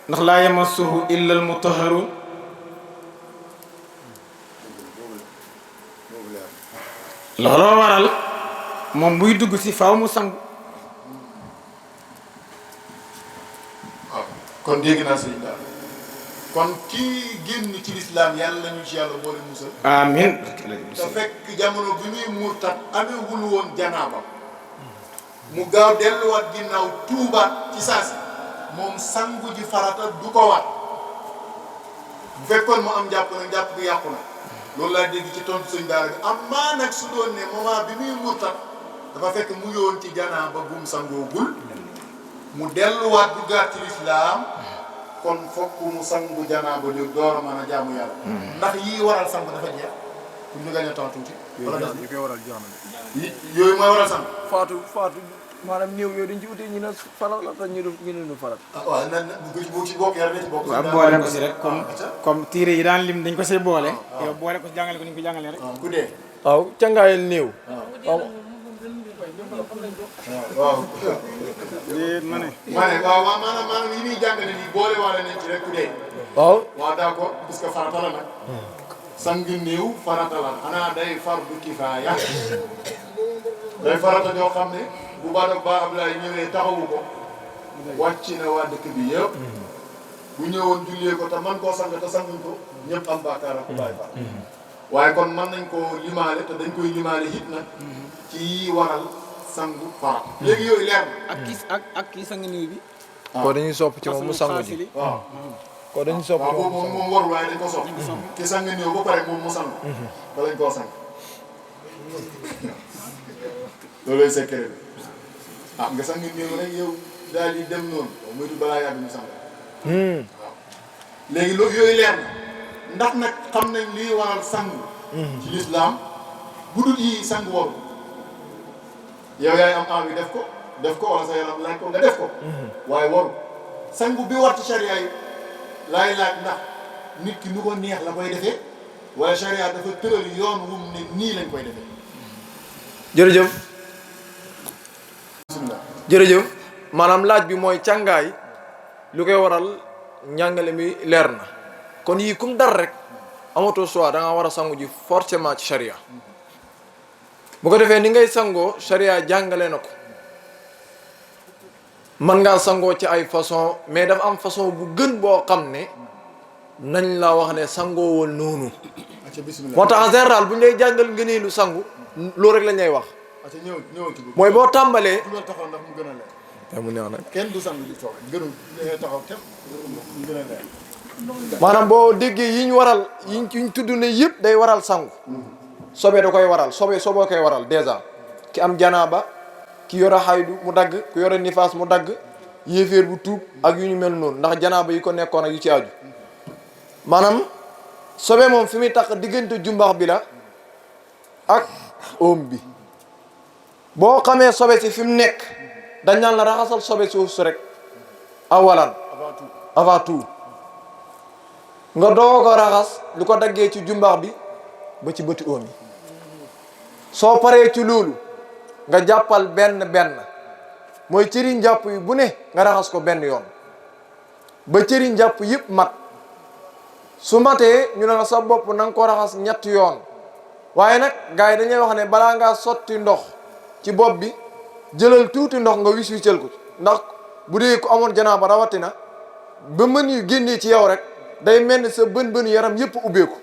ndax laa yamassuhu illa al mutahharun looloo waral moom buy dugg si faaw mu sangu waaw kon dégg naa sëñ daal kon kii génn ci lislaam yàlla ñu ci yàlla boole musal amin te fekk jamono bi muy murtat amewul woon janaaba mu gaaw delluwaat ginnaaw tuubaat ci saasi moom sangu ji farata du ko waat bu fekkoon mu am jàpp nag jàpp gi yàqu na loolu laa dégg ci tontu sëñ daara bi amaa nag su doon ne moment bi muy murtat dafa fekk mu ngi woon ci janaaba bu mu sangoogul mu delluwaat duggaat ci lislaam kon fokk mu sangu janaaba ñu door a mën a jaamu yàlla ndax yii waral sangu dafa jeex pour ñu gagné temps tuuti. wala yi koy waral jeex na de. yooyu mooy waral sang. faatu maanaam néew yooyu dañ ci utee ñu ne faral la te ñu ne ñu faral. ah waaw nan bu ci bokk yàlla na ci bokk. waaw boole ko si rek comme tiire yi daan lim dañ ko see boole. yow boole ko si jàngale ko ni ñu ko jàngalee rek. ku dee. waaw cangaayal néew. waaw. waaw. ma ne. waaw maanaam yi ñuy jàngale nii boole waale nañ ci rek ku dee. waaw. waaw d'accord puisque farata la nag. sang néew farata la xanaa day fardu kifaaya. day farata ñoo xam ne bu ba Ablaye ñëwee taxawu ko. wàcc na waa dëkk bi yëpp. bu ñëwoon jullee ko te man koo sang te sanguñ ko ñëpp am bàkkaar ak bàyyi fa. waaye kon mën nañ koo limaale te dañ koy limaale it nag ci waral sangu farat. léegi yooyu leer na. ak kii sang néew bi. ko dañuy sopp ci moom mu sangu ji. waaw. ko dañuy sopp ci waaw moom boobu moom warul waaye dañ ko sopp. ki sang néew ba pare moom mu sang. ba lañ koo sang. loolooy secret bi. ah nga sang néew rek yow daal di dem noonu. waaw moytu balaa yàgg ñu sang. waaw léegi loolu yooyu leer na ndax nag xam nañ liy waral sang. ci lislaam bu dul yi sang waru. yow yaay am envie def ko wala sa yaram laaj ko nga def ko. waaye waru sangu bi war ci charia yi laay laaj ndax nit ki nu ko neex la koy defee wala charia dafa tëral yoon wu mu ne nii lañ koy defee. jërëjëf. bismillah. jërëjëf maanaam laaj bi mooy càngaay lu koy waral njàngale mi leer na kon yii kum dar rek amatoo choix da nga war a sangu ji forcément ci charia bu ko defee ni ngay sangoo charia jàngale na ko mën ngaa sangoo ci ay façon mais dafa am façon bu gën boo xam ne nañ la wax ne sangoowal noonu acca bismillah. moo tax en général bu ñu lay jàngal ngëneelu sangu loolu rek lañ lay wax acca ñëw ci boobu. mooy boo tàmbalee dugal taxaw ndax mu gën a leer. te mu neex nag kenn du sang di toog gënul ngay taxaw te mu gën a leer. maanaam boo déggee yi ñu waral yi ñu tudd ne yëpp day waral sangu sobe da koy waral soboo koy waral dèjà ki am janaaba ki yore xaydu mu dagg ku yore nifaas mu dagg yéeféer bu tuub ak yu ñu mel noonu ndax janaaba yi ko nekkoon ak yu ci aju maanaam sobe moom fi muy tax diggante jumbax bi la ak oom bi boo xamee sobe si fi mu nekk dañ naan la raxasal sobe si su rek awalan avant tout nga doog a raxas lu ko daggee ci jumbax bi ba ci bëti oom yi soo paree ci loolu nga jàppal benn mooy cëriñ jàpp yi bu ne nga raxas ko benn yoon ba cëriñ jàpp yëpp mat su matee ñu ne la sa bopp na nga ko raxas ñetti yoon waaye nag gars yi dañuy wax ne balaa ngaa sotti ndox ci bopp bi jëlal tuuti ndox nga wis-wisal ko ndax bu dee ko amoon janaaba rawatina ba mën yu génnee ci yow rek day mel ni sa bën yaram yëpp ubbeeku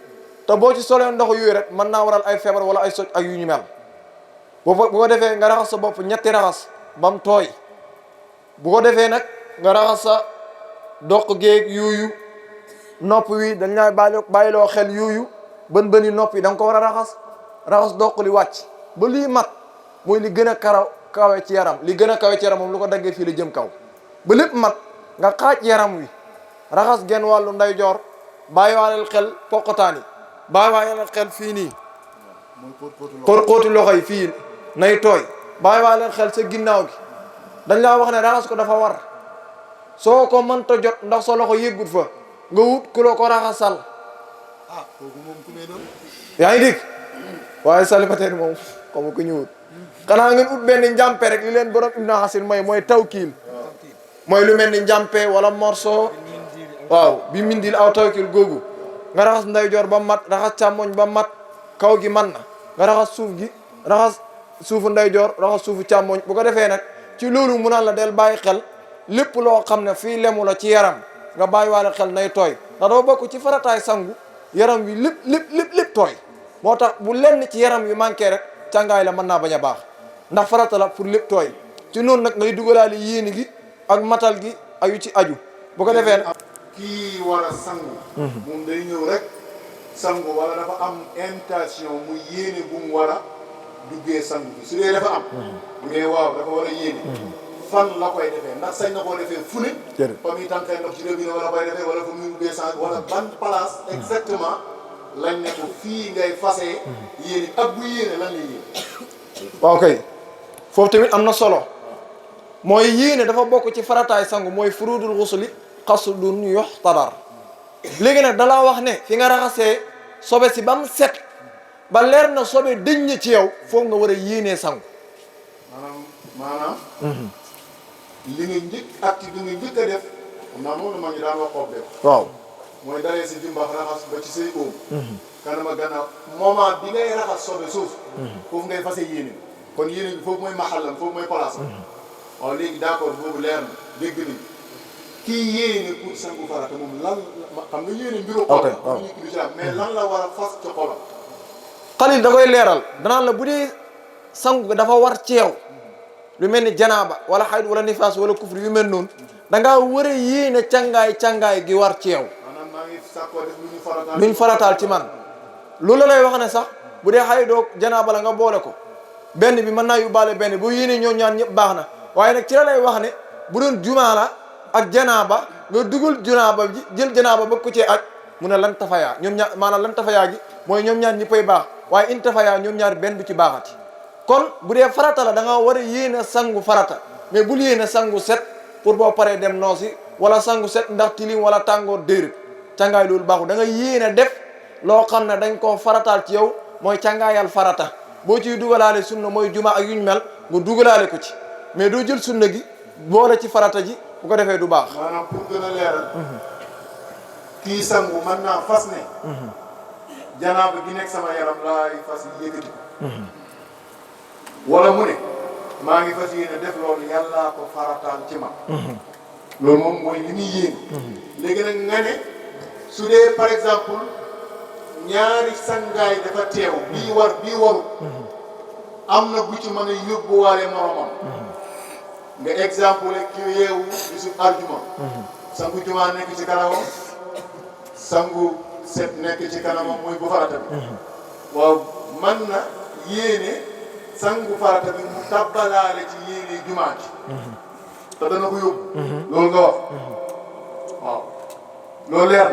te boo ci solee ndox yooyu rek mën naa waral ay feebar wala ay soj ak yu ñu mel bu ko defee nga raxas sa bopp ñetti raxas ba mu tooy bu ko defee nag nga raxas sa doq géeg yooyu nopp wi dañ lay bàyyiloo xel yooyu bën yi nopp yi da nga ko war a raxas doq li wàcc ba lii mat mooy li gën a kawe ci yaram li gën a kawe ci yaram moom lu ko daggee fii la jëm kaw ba lépp mat nga xaaj yaram wi raxas genn wàllu ndeyjoor bàyyiwaaleel xel poqotaan yi bàyyiwaaleel xel fii nii xóoti loxo yi fii nay tooy bàyyiwaaleel xel sa ginnaaw gi dañ laa wax ne raxas ko dafa war soo ko mënta jot ndax sa loxo yëggut fa nga wut ku la ko raxasal yaa ngi dégg waaye célibataire moom comme ku ñu wut xanaa ngeen ut benn njàmpe rek li leen borom Ibn Hasin mooy tawkiil mooy lu mel ni njàmpe wala morceau waaw bi mindil aw tawkiil googu nga raxas ndeyjoor ba mat raxas càmmoñ ba mat kaw gi man na nga raxas suuf gi raxas suufu ndeyjoor raxas suufu càmmoñ bu ko defee nag ci loolu mu naan la del bàyyi xel lépp loo xam ne fii lemu la ci yaram nga bàyyi waale xel nay tooy ndax doo bokk ci farataay sangu yaram wi lépp tooy moo tax bu lenn ci yaram wi manqué rek càngaay la mën naa bañ a baax ndax farata la pour lépp tooy ci noonu nag ngay dugalaale yéeni gi ak matal gi ak yu ci aju bu ko defee kii war a sangu moom day ñëw rek sangu wala dafa am intention mu yéene bu mu war a duggee sangu bi su dee dafa am bu dee waaw dafa war a yéene fan la koy defee ndax sañ na koo defee fu ne fa muy tànkee ndox ci robinet wala koy defee wala fa muy ubbee sang wala ban place exactement lañ ne ko fii ngay fasee yéene ak bu yéene lan lay yéene. waaw kay foofu tamit am na solo mooy yéene dafa bokk ci farataay sangu mooy furudul xusuli xasudun yuxtadar léegi nag dalaa wax ne fi nga raxasee sobe si ba mu set ba leer na sobe dëñ na ci yow foog nga war a yéenee sangu maanaam li nga njëkk acte bi nga njëkk a def xam naa moom la ma ngi daan wax xob def waaw mooy dalee si jumbax raxas ba ci say óom kanama gannaaw moment bi ngay raxas sobe suuf foofu ngay fase yéene kon yéene bi foofu mooy maxallam foofu mooy place waaw léegi d'accord boobu leer na dégg nañ kii yéene pour sangu farata moom lan xam nga yéene mbiru xol ñu kii bi ci am mais lan la war a fas ci xolam xalil da koy leeral danaan la bu dee sangu dafa war ci yow lu mel ni janaaba wala xayd wala nifaas wala kufri yu mel noonu da ngaa war a yéene càngaay gi war ci yow maa ngi sàkkoo def lu ñu farataal ci man loolu lay wax ne sax bu dee xaydoo janaaba la nga boole ko benn bi mën naa yóbbaale benn boo yéene ñoo ñaan ñëpp baax na waaye nag ci la lay wax ne bu doon jumaa la ak janaaba nga dugal janaaba ji jël janaaba ba ko cee aj mu ne lan tafayaa ñoom ñaar maanaam lan tafayaa gi mooy ñoom ñaar ñëppay baax waaye in tafayaa ñoom ñaar benn du ci baaxati kon bu dee farata la da nga war a yéene sangu farata mais bul yéene sangu set pour boo paree dem noosi wala sangu set ndax tilim wala tàngoor déedéet càngaay loolu baaxul da nga yéene def loo xam ne dañ koo farataal ci yow mooy càngaayal farata boo ciy dugalaale sunna mooy juma ak yuñ mel nga dugalaale ko ci mais doo jël sunna gi boole ci farata ji bu ko defee du baax maanaam pour gën a leeral kii sangu mën naa fas ne janaaba gi nekk sama yaram laay fas yëkkati wala mu ne maa ngi fas yéene def loolu yàllaa ko farataal ci man loolu moom mooy li muy yéene léegi nag nga ne su dee par exemple ñaari sangaay dafa teew bii war bii waru am na bu ci mën a yóbbuwaale moromam nga exemple ki yeewu bisu aljuma sangu juma nekk ci kanamam sangu set nekk ci kanamam muy bu farata bi waaw man na yéene sangu farata bi mu tabbalaale ci yéene jumaa ji te dana ko yóbbu loolu nga wax waaw loolu leer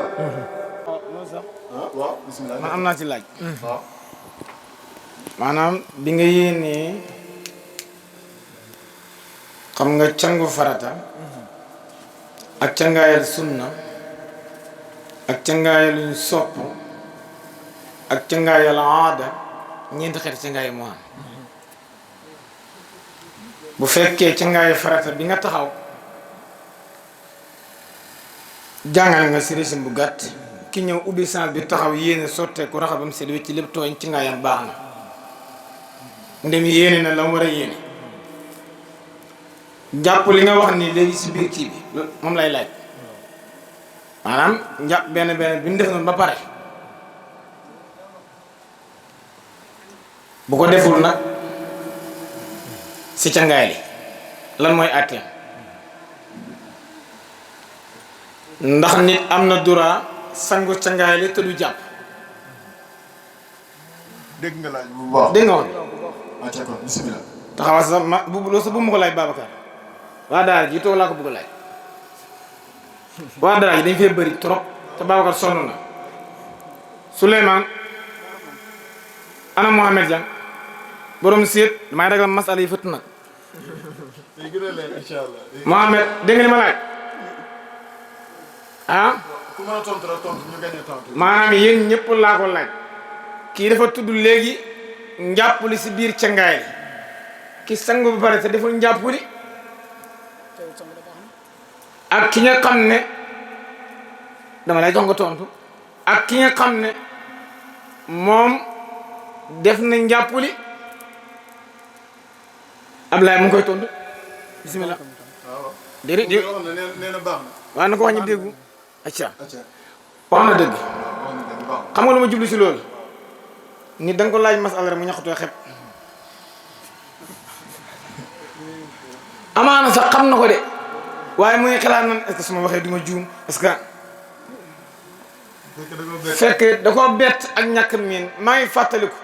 na waaw bismillah man am naa ci laaj waaw maanaam bi nga yéenee xam nga cangu farata ak cangaayal sunna ak cangaayal sopp ak cangaayal aada ñeenti xeeti cangaay moo am bu fekkee cangaayu farata bi nga taxaw jàngale nga si régime bu gàtt ki ñëw ubbi sant bi taxaw yéene sottee ku raxa ba mu seet wecc lépp tooñ cangaayam baax na ndem yéene na la mu war a yéene jàpp li nga wax ni léegi si biir kii bi moom lay laaj maanaam njàpp benn bi ñu def noonu ba pare bu ko deful nag si cangaay li lan mooy àtteem ndax nit am na droit sangu cangaay li te du jàpp dégg nga laaj bu baax dégg nga woon acca kon bismillah taxawal sa ma loolu sa bu ma ko laaj Babacar waa daara ji toog laa ko bëgg a laaj waa daara ji dañ fee bëri trop te Babacar sonn na Souleymane ana Mohamed Diang borom séet damay ragal masala yi fëtt nag day gën a leer incha allah Mohamed dégg nga li ma laaj ah ku mën a tontu rek tontu ñu gañe tontu maanaam yéen ñëpp laa ko laaj kii dafa tudd léegi njàppuli si biir cangaay ki sangu ba pare te deful njàppuli ak ki nga xam ne dama lay jox nga tontu ak ki nga xam ne moom def na njàppuli Ablaye mu ngi koy tontu bismillah waaw déedéet dégg wax na nee na baax na waaw na ko wax ñu déggu acca acca wax na dëgg wax na dëgg baax xam nga lu ma jublu si loolu nit da nga ko laaj masala rek mu ñaxatoo xeb amaana sax xam na ko de waaye muy xalaat nan est-ce que su ma waxee du ma juum parce que fekk da koo bett ak ñàkk miin maa ngi fàttaliku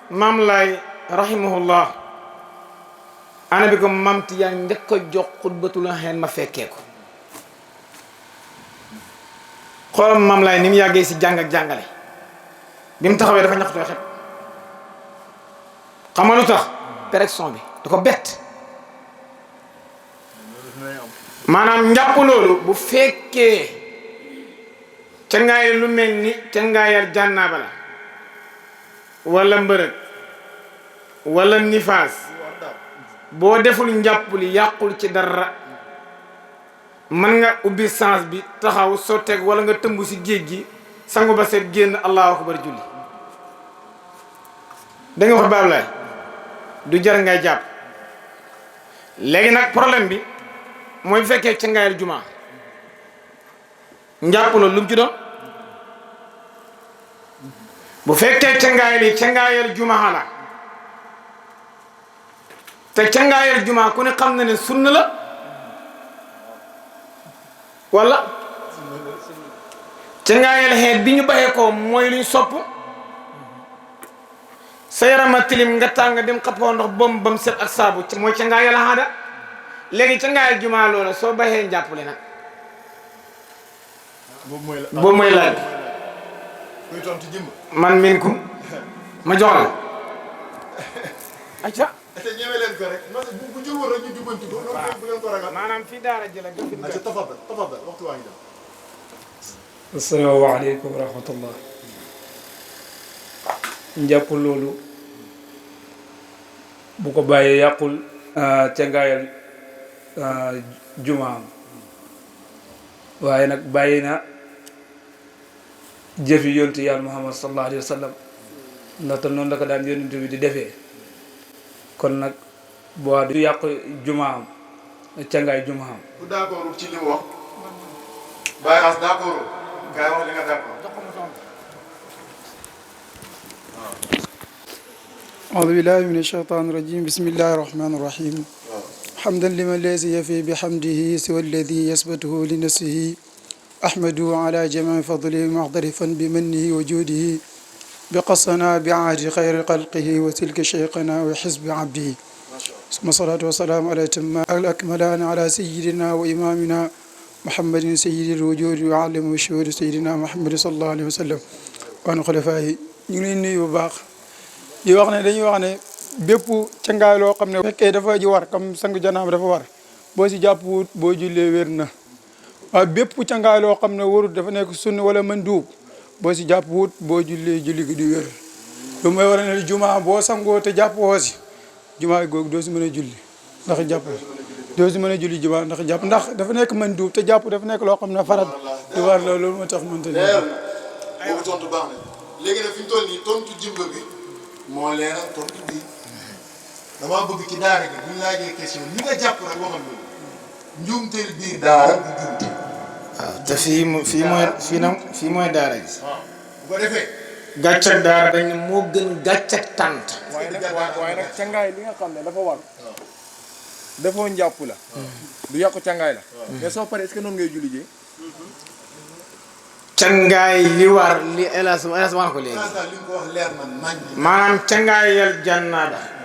maam laay rahimahullah ana bi ko maam Tijaan njëkk a jox xutbatul xeen ma fekkee ko xoolal maam laay ni mu yàggee si jàng ak jàngale bi mu taxawee dafa ñaxtoo xet xam nga lu tax pression bi da ko bett maanaam njàpp loolu bu fekkee ca ngaay lu mel ni ca ngaayal jànnaaba la wala mbërëg wala nifaas boo deful njàpp li yàqul ci dara mën nga ubbi sens bi taxaw sotteeg wala nga tëmb si géej gi sangu ba seet génn allahu akbar julli da nga wax baablaay du jar ngay jàpp léegi nag problème bi mooy bu fekkee ca ngaayal jumaa njàpp loolu lu mu ci doon bu fekkee ca ngaayal yi ca ngaayal jumaa la te ca ngaayal jumaa ku ne xam na ne sunna la wala ca ngaayal xeet bi ñu baxee ko mooy luñ sopp sa yarama tilim nga tàng dem xappoo ndox bam set ak saabu mooy ca ngaayal aada léegi ca ngaayal jumaa loola soo baxee njàppale nag boobu mooy laaj kuy tontu jimb man min kum ma jox la acca te ñëwee leen ko rek bu jubóor rek ñu jubbanti ko loolu bu leen ko ragal maanaam fii daara jëla acca tafadal waxtu waa ngi dem asalaamaaleykum wa rahmatullah njàpp loolu bu ko bàyyee yàqul ca ngaayal jumaam waaye nag bàyyi na jëfi yontu yàlla muhammad sallallahu alayhi wa sallam ndaxte noonu la ko daan yonent bi di defee kon nag boo du yàqu jumaam ca ngaay jumaam ku d'accord ci li mu wax Baye As d'accord kay wax li nga d'accord أعوذ بالله من الشيطان الرجيم بسم الله الرحمن الرحيم حمدا لمن ليس يفي بحمده سوى الذي يثبته لنفسه أحمده على جميع فضله معترفا بمنه وجوده بقصنا بعهد خير خلقه وتلك شيقنا وحزب عبده ثم الصلاة والسلام على الأكملان على سيدنا وإمامنا محمد سيد الوجود وعلم الشهود سيدنا محمد صلى الله عليه وسلم وأن خلفائه ñu ngi leen nuyu bu baax di wax ne dañuy wax ne bépp cangaay loo xam ne fekkee dafa ji war comme sangu janaam dafa war boo si jàpp wut boo jullee wér na waaye bépp cangaay loo xam ne warut dafa nekk sunna wala mën duub boo si jàpp wut boo jullee julli gi du wér lu may war ne jumaa boo sangoo te jàpp woo si jumaa googu doo si mën a julli ndax jàpp doo si mën a julli jumaa ndax jàpp ndax dafa nekk mën duub te jàpp dafa nekk loo xam ne farat di war la loolu moo tax mënta ne boobu tontu baax na léegi nag fi ñu toll nii tontu jimba bi moo leeral tontu bi damaa bëgg ci daara gi bu ñu laajee question li nga jàpp rek waxal loolu njuumteel biir daara bu njuumte waaw te fii mooy daara ji bu ko defee gàccak daara dañ ne moo gën gàccak tànt waaye nag cangaay li nga xam ne dafa war dafoo njàpp la du yàqu cangaay la mais soo paree est-ce que noonu ngay julli jee cangaay li war li elas wax ko léegi li nga ko wax leer na nañ maanaam cangaayal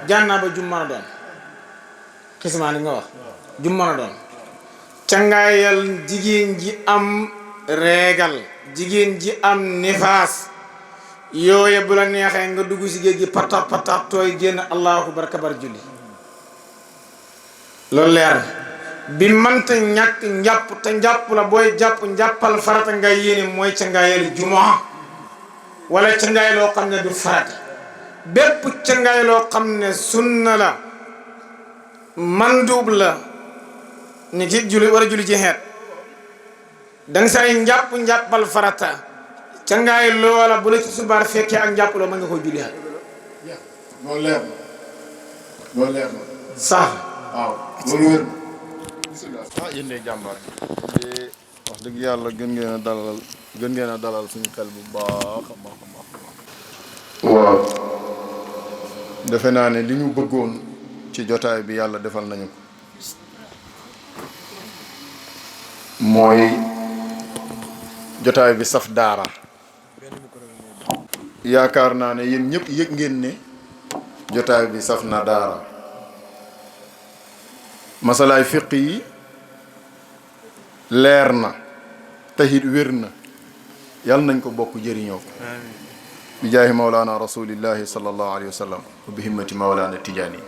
jànnaaba jum mën a doon xismaa li nga wax jum mën a doon cangaayal jigéen ji am reegal jigéen ji am nifaas yooye bu la neexee nga dugg si géej gi patax patax tooy génn allahu akbar kabar julli loolu leer na bi mënta ñàkk njàpp te njàpp la booy jàpp njàppal farata nga yéene mooy cangaayal jumaa wala cangaay loo xam ne du farata bépp cangaay loo xam ne sunna la mandub la ni ki julli war a julli ci xeet danga say njàppal farata cangaay loola bu la ci subaar fekkee ak njàpp loo mën nga koy julli xeet loolu leer na loolu leer na sax waaw loolu wér ah yéen de jàmbaar de wax dëgg yàlla gën ngeen a dalal suñu xel bu baax a baax a baax waaw defe naa ne li ñu bëggoon ci jotaay bi yàlla defal nañu ko mooy jotaay bi saf daara yaakaar naa ne yéen ñëpp yëg ngeen ne jotaay bi saf na daara masalaay fiq yi leer na taxit wér na yàlla nañ ko bokk jëriñoo ko bi jaahi mawlana rasulillahi sallallahu alayhi wa sallam wa bi himmati mawlana tijaani